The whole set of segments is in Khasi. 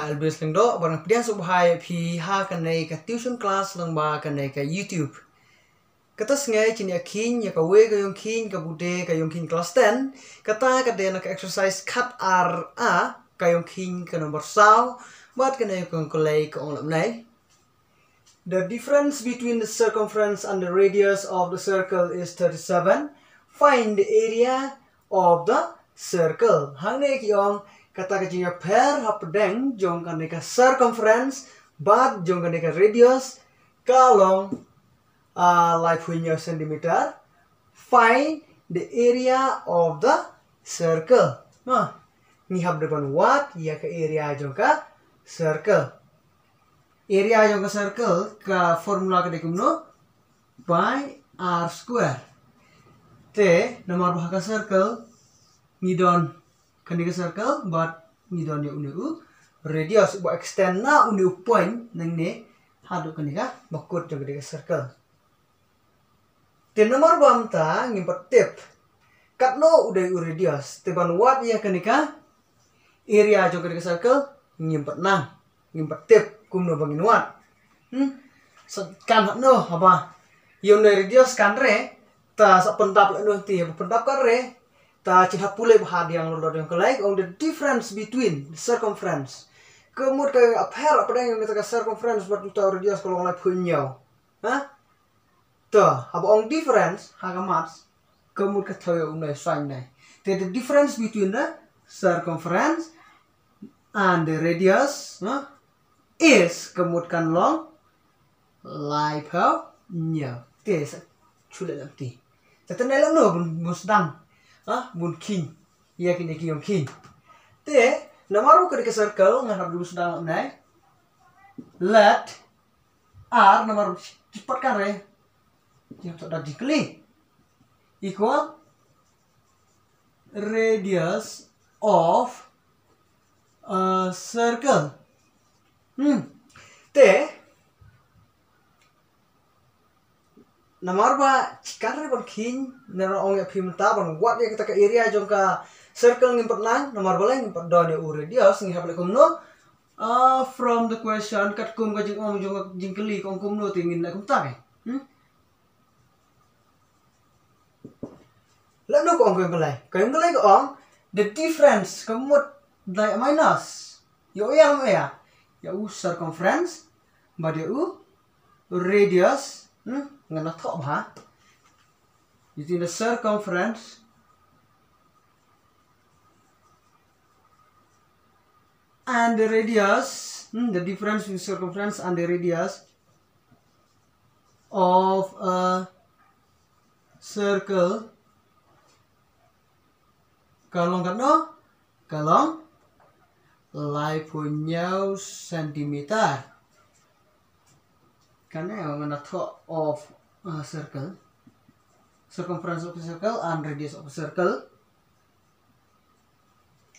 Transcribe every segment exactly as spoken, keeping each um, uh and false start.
Elvis Lyngdoh, ba nga pdiang sngewbha ïa phi ha kane ka tuition class lyngba kane ka YouTube. Kata sngi ngin ïa kheiñ ïa kawei ka ïong kheiñ kaba u dei ka ïong kheiñ class ten. Kata ka dei na ka exercise khat ar A, ka ïong kheiñ ka number saw. Bad kane ka ïong kylli ka ong lem nai. The difference between the circumference and the radius of the circle is thirty-seven. Find the area of the circle. Hangne ki ong kata ka jingïapher hapdeng jong kane ka circumference bad jong kane ka radius ka long, ah, laiphew hynñiew centimeter. Find the area of the circle. Ha, ngi hap dei ban wad ïa ka area jong ka circle. Area jong ka circle ka formula ka dei kumno? Pi r square. Te namar ba ha ka circle ngi don kane ka circle bad ngi don ïa une u radius uba extend na une u point nangne haduh kane ka bakut jong kane ka circle. Te namar ba mynta ngim pat tip katno u dei u radius, te ban wad ïa kane ka area jong kane ka circle ngim pat nang, ngim pat tip kumno ba ngin wad. Hmm? Sa kan hano haba ïa une radius kan re, ta sa pyndap lano te haba pyndap kan re, ta chynhap pule ba ha diang lo diang kylli ong the difference between the circumference. Ka mut ka pher hapdeng ïa kata ka circumference bad uta u radius ka long laiphew hynñiew. Ha? To, haba ong difference ha ka maths, ka mut ka thew ïa une sign ne. Te the difference between the circumference and the radius, ha, is ka mut kan long laiphew hynñiew. Te sa chule lam ti. Te te ne lam no bun, bun sdang, ha, bun kheiñ ïa kine ki ïong kheiñ. Te namar u ka dei ka circle ngan hap bun sdang ne. Let R namar ki pat ka re. Ïa to da degree equal radius of a circle. Hmm. Te namar ba kan re ban kheiñ, nara ong ïa phi mynta ban wad ïa kata ka area jong ka circle ngim pat nang, namar ba lei ngim pat don ïa u radius, ngi hap leh kumno? Ah, from the question, katkum ka jingong jong ka jingkylli ka ong kumno te ngin leh kumta ke. Hmm? Lano ka ong ka ïong kylli? Ka ïong kylli ka ong the difference, ka mut dei minus. Ïa u ïa u ïa. Ïa u circumference bad ïa u radius. Hmm? Ngan la thoh bha. Between the circumference and the radius, hmm, the difference between circumference and the radius of a circle ka long katno? Ka long laiphew hynñiew centimeter. Kane ngan thoh of a circle, circumference of a circle and radius of a circle.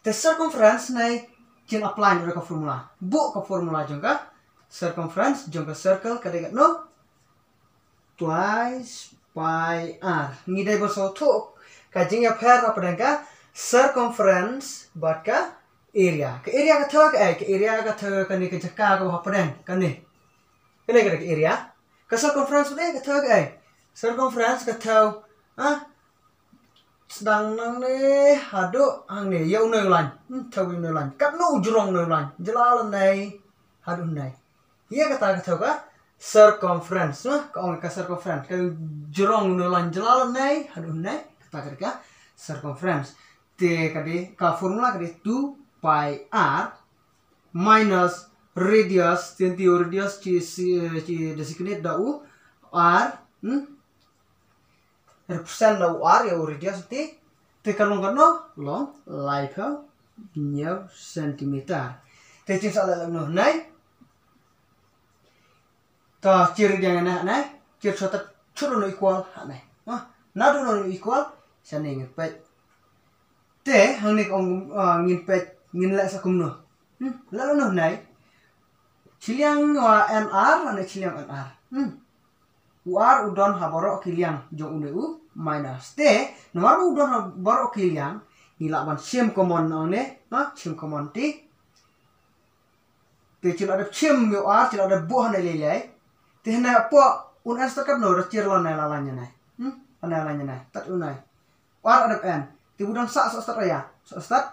Te circumference ne kin apply na ka formula. Buh ka formula jong ka circumference jong ka circle ka dei katno? Twice pi r. Ngi dei ban sngewthuh ka jingïapher hapdeng ka circumference bad ka area. Ka area ka thew kaei? Ka area ka thew kane ka jaka kaba hapdeng kane. Kane ka dei ka area. Ka circumference ne ka thew kaei? Circumference ka thew, ah, sdang nangne haduh hangne, ïa une u line. Hmm, thew ïa une u line. Katno u jrong une u line? Jylla lane haduh hangne. Ïa kata ka thew ka circumference, na? Ka ong ka circumference. Ka jrong une u line jylla lane haduh hangne. Kata ka dei ka circumference. Te ka dei ka formula ka dei two pi r minus radius, te nti u radius chi, chi, chi designate da u r, hmm? Represent da u r ïa u radius te, te ka long katno? Long laiphew hynñiew centimeter. Te chim sa leh lano hangne? Ta chir diang hangne, chir sota chut lano equal hangne. Ha? Naduh lano equal, shane ngin peit. Te hangne ka ong, ah, ngin peit, ngin leh sa kumno? Hmm? Leh lano hangne? Shiliang wa n r, hangne shiliang n r. Hmm? U r u don ha baroh ki liang jong une u minus. Te namar u don ha baroh ki liang, ngi lah ban shim common nangne, ha, shim common te. Te ki la dep shim ïa u ar, ki la dep buh hangne lei lei. Te hangne hapoh un en stad katno, da ki la nai la lane nai. Hmm? La nai la nai. Tad u nai. U ar la dep en. Te u dang sah, sah stad ïa. Sah stad.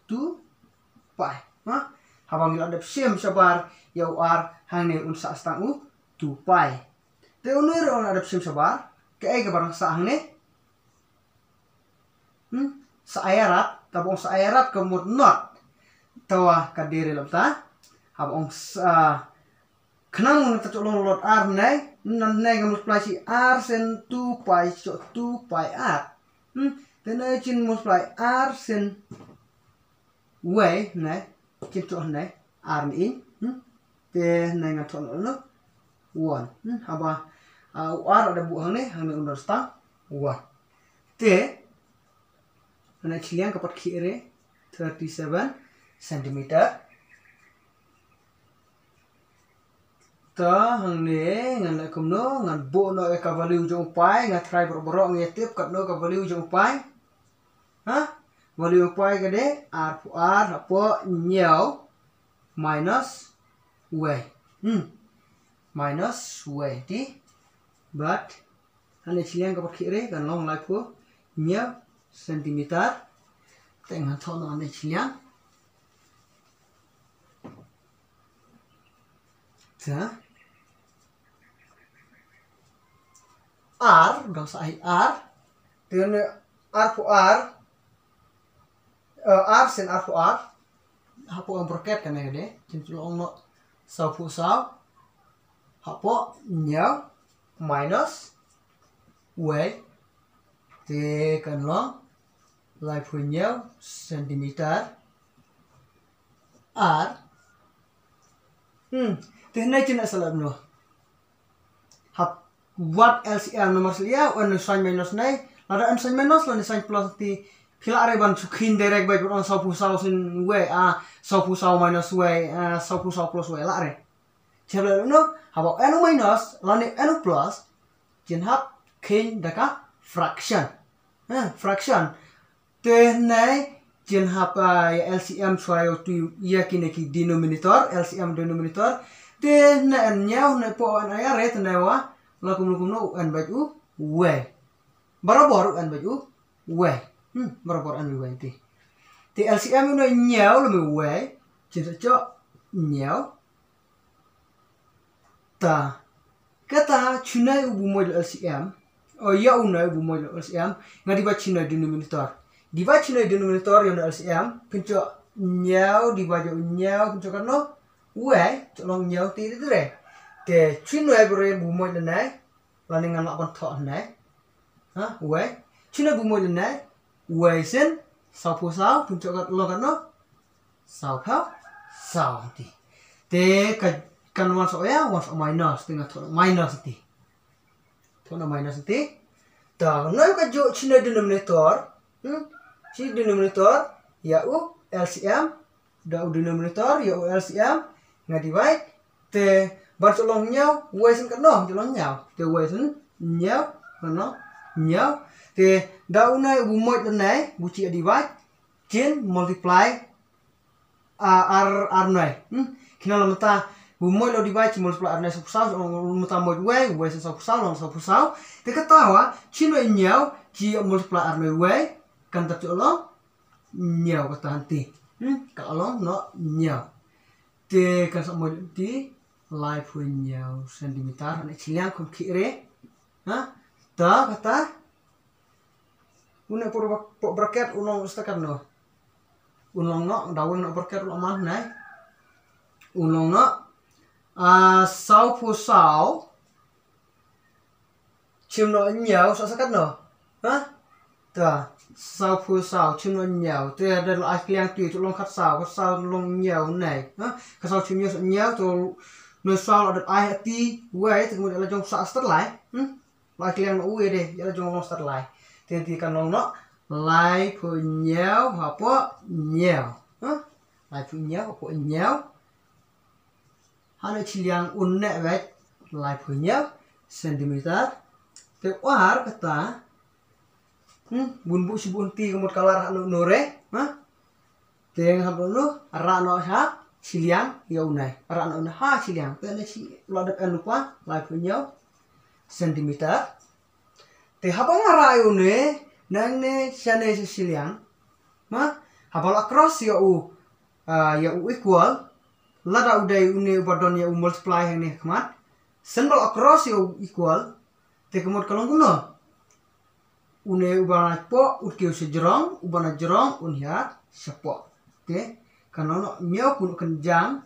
Two pi. Ha? Haba ngi la dep shim shabar ïa u ar hangne un sah stad u two pi. Te u nai ruh un la dep shim shabar. Kaei kaba dang sah hangne. Hmm? Sa ai rat, ta bong sa ai rat ka mut not. Tawa ka dere lam ta. Haba ong sa khnang mun ta cholong lot ar nei, nan nei ka multiply shi ar sen two pi, cho two pi ar. Hmm? Te nei chin multiply ar sen wei, nei, chin cho nei, ar ni in. Hmm? Te nei ngan thon lo. One. Hmm? Haba, ah, u ar la dep buh hangne, hangne un dang stad. One. Te, hangne chiliang ka pat khie re, thirty-seven centimeter. Ta hangne, ngan leh kumno, ngan buh noh ïa ka value jong u pi, ngan try baroh baroh, ngan ïa tip katno ka value jong u pi. Ha? Value u pi ka dei, arphew ar, hapoh, hynñiew, minus, wei. Hmm. Minus, wei, te. Bad, hangne chiliang ka pat khie re, kan long laiphew hynñiew centimeter. Te ngan thon noh hangne chiliang. Te. Ar, dang sa ai ar. Te hangne arphew ar. Eh, ar sen arphew ar. Hapoh ka bracket kane ka dei. Chin cholong noh sawphew saw. Hapoh hynñiew minus wei. Te kan long laiphew hynñiew centimeter. Ar. Hmm. Te hangne chin sa leh noh. Hap wad L C M namar shu ïa, un sign minus nei. Lada un sign minus, lane sign plus te. Phi lah re ban shu khein direct beit, ban ong sawphew saw sen wei, ah, sawphew saw minus wei, ah, sawphew saw plus wei, lah re. Chep leh noh, haba en u minus, lane en u plus, chin hap khein da ka fraction. Eh, fraction. Te nei, chin hap, ah, ïa L C M shuwa ïa u tu ïa kine ki denominator, L C M denominator. Te nei en hynñiew, nei hapoh en ai ar, te nei wa, la kumno kumno u en beit u wei. Barabor u en beit u wei. Hmm, barabor en u wei te. Te L C M u nei hynñiew lane wei, chin sa choh hynñiew. Ta. Kata, chuna u bumoit L C M. O, ïa u na u bumoit L C M. Nga divide chuna denominator. Divide chuna denominator ïa u na L C M. Pynchoh hynñiew, divide ïa u hynñiew, pynchoh katno. Wei, choh long hynñiew te te te. Te chuna u bumoit lane. Lane ngan lah ban thoh lane. Ha, wei. Chuna bumoit lane. Wei sen, sawphew saw, pynchoh kat long katno. Sawphew saw te. Te ka, kan wan sa ïa, wan sa minus, te nga thoh minus te. Thoh na minus te. Ta, na ka ju chuna denominator, hmm? Chi denominator, ïa u L C M, da u denominator, ïa u L C M, nga divide, te ban choh long hynñiew, wei sen katno, choh long hynñiew. Te wei sen hynñiew, katno, hynñiew. Te da u nei u bumoit lane, bu chi divide, chin multiply, ah, ar, ar nei. Hmm? Kine la mynta, bumoit la divide, chin multiply ar nei sawphew saw, la mynta moit wei, wei sen sawphew saw, long sawphew saw. Te kata wa, chin wei hynñiew, chi multiply ar nei wei, kan ta choh long, hynñiew kata hangne. Hmm? Ka long noh hynñiew. Te kan sa moit te laiphew hynñiew centimeter, hangne chiliang khum khih re. Ha? Ta kata. Une por, por bracket u long stakar no. U long noh, da weng noh bracket u long man nei. U long noh. Ah, sawphew saw. Chim noh hynñiew, sa sa katno. Ha? Ta, sawphew saw, chim noh hynñiew. Te da la ai kliang tu, tu long khatsaw, khatsaw long hynñiew nei. Ha? Khatsaw chim hynñiew, sa hynñiew, tu noi saw la dep ai ha ti, wei, te kumne la jong sa stad lai. Hmm? La ai kliang noh wei de, la jong long stad lai. Te ti kan long noh, laiphew hynñiew, hapoh hynñiew. Ha? Laiphew hynñiew, hapoh hynñiew. Hangne chiliang une wei laiphew hynñiew centimeter. Te u ar kata. Hmm, bun buh shi bun ti ka mut kalar hanu nure. Ha? Te nga hap nu, ra noh sha. shiliang ïa une. Rah noh une ha shiliang. Te ne shi la dep en lypa, laiphew hynñiew centimeter. Te haba nga rah ïa une, nangne shane sha shiliang. Ma, haba la cross ïa u, ah, ïa u equal, lada u dei une uba don ïa u multiply hangne ha khmat. Shen ba la cross ïa u equal, te ka mut ka long kumno? Une uba na poh, un kiew sha jrong, uba na jrong, un hiar shapoh. Te, kan long noh hynñiew un kynjang,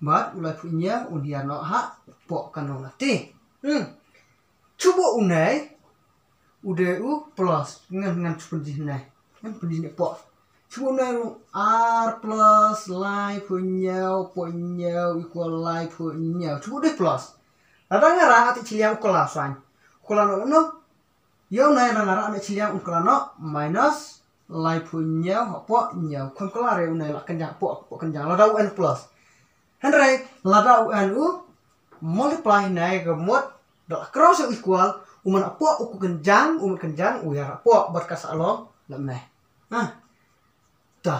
bad u laiphew hynñiew un hiar noh hapoh kan long noh te. Hmm. Shu buh une, u dei u plus, ngan, ngan shu pynjih une. Ngan pynjih une poh. Shu buh une u ar plus laiphew hynñiew, poh hynñiew, equal laiphew hynñiew. Shu buh u dei plus. Lada nga rah ha shiliang u kylla saiñ. U kylla noh kumno? Ïa une lada nga rah ha shiliang u kylla noh minus laiphew hynñiew hapoh hynñiew. Kham kylla re une la kynjang hapoh, hapoh kynjang. Lada u en plus. Hynrei lada u en u multiply une ka mut da la cross u equal, u man hapoh u kynjang, u man kynjang, u hiar hapoh, bad ka sa long lane. Ha. Ta.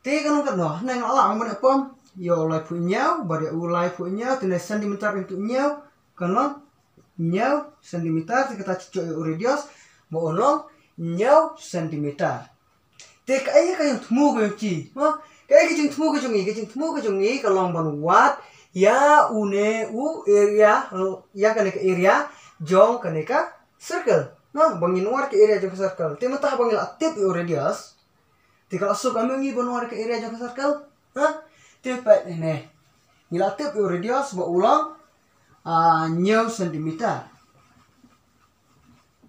Te ka long katno, ne nga la ong ban ïa pom, ïa u laiphew hynñiew, bad ïa u laiphew hynñiew, te ne centimeter into hynñiew, kan long hynñiew centimeter, te kata shu ïa u radius, ba u long hynñiew centimeter. Te kaei ka jingthmu ka jong ki, ha? Kaei ka jingthmu ka jong ngi, ka jingthmu ka jong ngi, ka long ban wad, ïa une u area, ïa kane ka area, jong kane ka circle. Ha, ba ngin wad ka area jong ka circle. Te mynta ba ngi la tip ïa u radius. Te ka la suk ïa ngi ban wad ka area jong ka circle. Ha? Te peit ne. Ngi la tip ïa u radius ba u long, ah, hynñiew centimeter.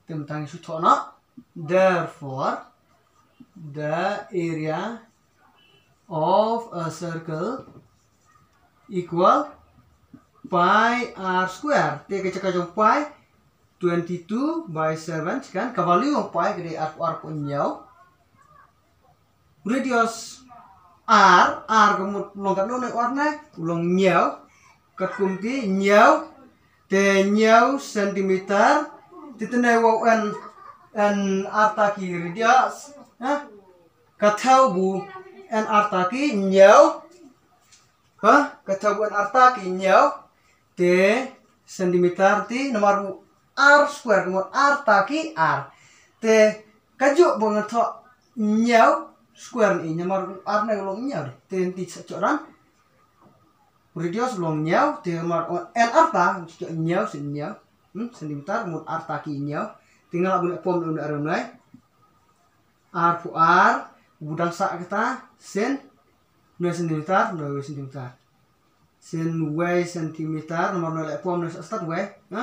Te mynta ngi shu thoh noh. Therefore, the area of a circle equal pi r square. Te ka jaka jong pi, twenty-two by seven, kan ka value jong pi ka dei arphew ar point hynñiew. Radius r, r ka mut long katno ne, r ne, u long hynñiew. Katkum te hynñiew, te hynñiew centimeter, te te ne wa u en, en arta ki radius, ha? Ka thew ba u en arta ki hynñiew. Ha? Ka thew ba u en arta ki hynñiew. Te centimeter te namar u r square, namar arta ki r. Te kajuh ba ngan thoh hynñiew square ne, namar u r ne u long hynñiew. Te nti sa choran. Radius long hynñiew, te namar u en arta, choh hynñiew, sien hynñiew. Hmm, centimeter, mut arta ki hynñiew. Te nga la bun pom ne, ne, ne. Arphew ar, u dang sah kata, sien hynñiew centimeter, hynñiew centimeter. Sien wei centimeter, namar hynñiew leh pom hynñiew sa stad wei, ha?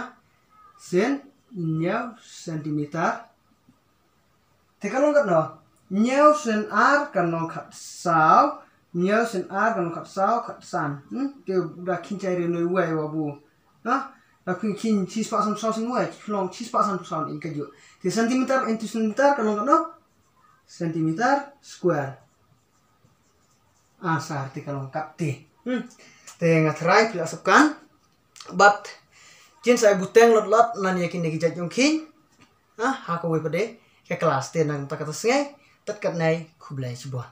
Sien hynñiew centimeter. Te ka long katno? Hynñiew sien ar ka long khatsaw, hynñiew sien ar ka long khatsaw, khatsan. Hmm? Te da khyndiat re hynñiew wei wa bu. Ha? Da khyndiat, khyndiat shispah sanphew saw sien wei, long shispah sanphew saw in kajuh. Te centimeter into centimeter ka long katno? Centimeter square. Answer te ka long katte. Hmm. Te nga tharai phi la sngewthuh kan. Bad kin sa buteng lot lot na ïa kine ki jait jong ki. Ha, ha kawei pat de ka class te nangta kata sngi. Tat katne, khublei shibun.